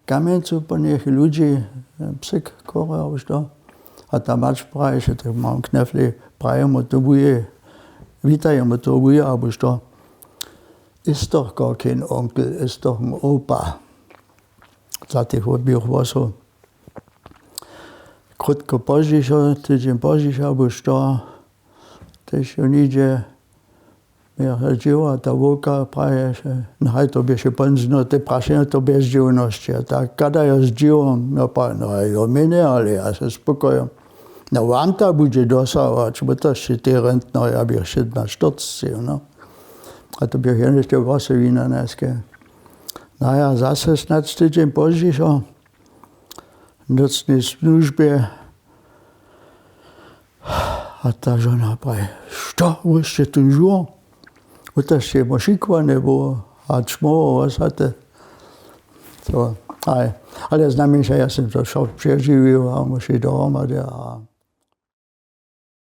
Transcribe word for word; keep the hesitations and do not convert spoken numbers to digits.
Kamjencu po njech ludźi, psyk chorja abo što. A ta mać praješe, tak mam knefli, prajemo to wuje, witajemo to wuje abo što. Istoch korkin onkel, istoch opa. Za tych woběch włosow. Krótko pozdźišo, tydźeń pozdźišo abo što, tež jo nidźe. Mjera dźěła ta wowka praješe, no haj, to běše ponsno te prašenje, to bjez dźěłnosće a tak kadajo z dźěłom, no pa no jo měnje ale ja se spokojom. No wam ta budźe dosahować bo to sće te rentno ja běch šědna štyrcci, no. A to běch jenož te włosy wina najske. No ja zase snad tydźeń pozdźišo, w nocnej słužbje. A ta žona praji, što, wy sće tu žur? Wy to sće jemu šikłane było, a čmowo wosate. To aj, ale znajmjeńša ja sym to wšo přežiwił a my šli dohromady a